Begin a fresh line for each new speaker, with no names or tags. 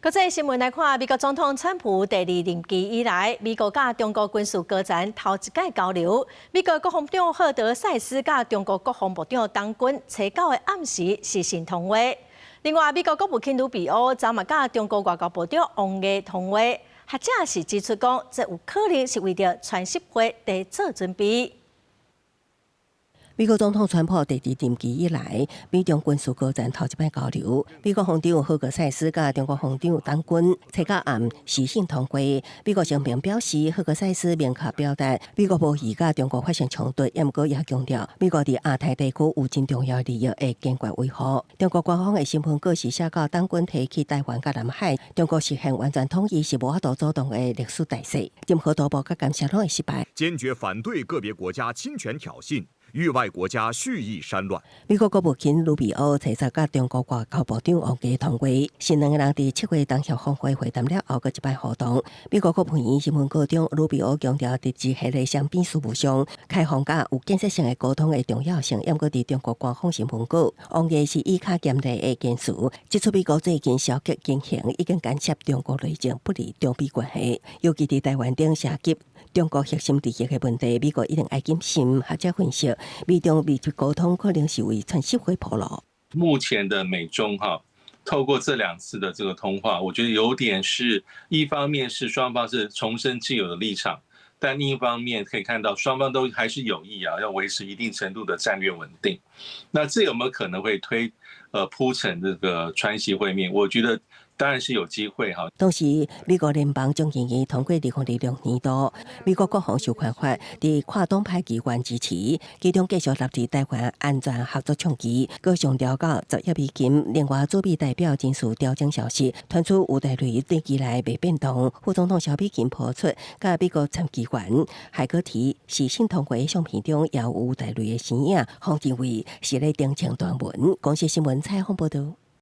國際新聞來看，美國總統川普第二任期以來，美國佮中國軍事高層頭一擺交流。美國國防長赫格塞斯佮中國國防部長董軍初九的暗時視訊通話。另外，美國國務卿魯比歐昨嘛佮中國外交部長王毅通話，學者是指出講，這有可能是為著川習會佇做準備。
美國總統川普第二任期以來，美中軍事高層頭一擺交流。美國防長赫格塞斯佮中國防長董軍初九暗視訊通話。美國聲明表示，赫格塞斯明確表達美國無意佮中國發生衝突，毋過也強調美國佇亞太地區有真重要利益會堅決維護。中國官方的新聞稿是寫到董軍提起台灣佮南海，中國實現完全統一是無法度阻擋的歷史大勢，任何賭博佮干涉攏會失敗。
堅決反對個別國家侵權挑釁，域外國家蓄意煽亂。
美國國務卿魯比歐提早佮中國外交部長王毅通話，是兩个人佇7月東協峰會會談了後閣一擺互動。美國國務院新聞稿中，魯比歐強調佇這系列雙邊事務上，開放佮有建設性的溝通的重要性。毋過佇中國官方新聞稿，王毅是以較嚴厲的言辭指出美國最近消極言行已經干涉中國內政，不利中美關係。尤其佇台灣等涉及中國核心利益的問題，美國一定愛謹慎。學者分析，美中密切溝通可能是為川習會鋪路。
目前的美中哈，透過這兩次的這個通話，我覺得有點是一方面是雙方是重申既有的立場，但另一方面可以看到雙方都還是有意啊，要維持一定程度的戰略穩定。那這有沒有可能會鋪陳這個川習會面？我覺得當然是有機會哈。
同時，美國聯邦眾議院通過2026年度美國國防授權法，佇跨黨派議員支持，其中繼續納入台灣安全合作倡議，閣上調到10億美金。另外，駐美代表人事調整消息傳出，吳大雷短期內袂變動。副總統蕭美琴拋出，佮美國參議員海格提視訊通話相片中，也有吳大雷的身影，予認為是咧澄清傳聞。公視新聞採訪報導。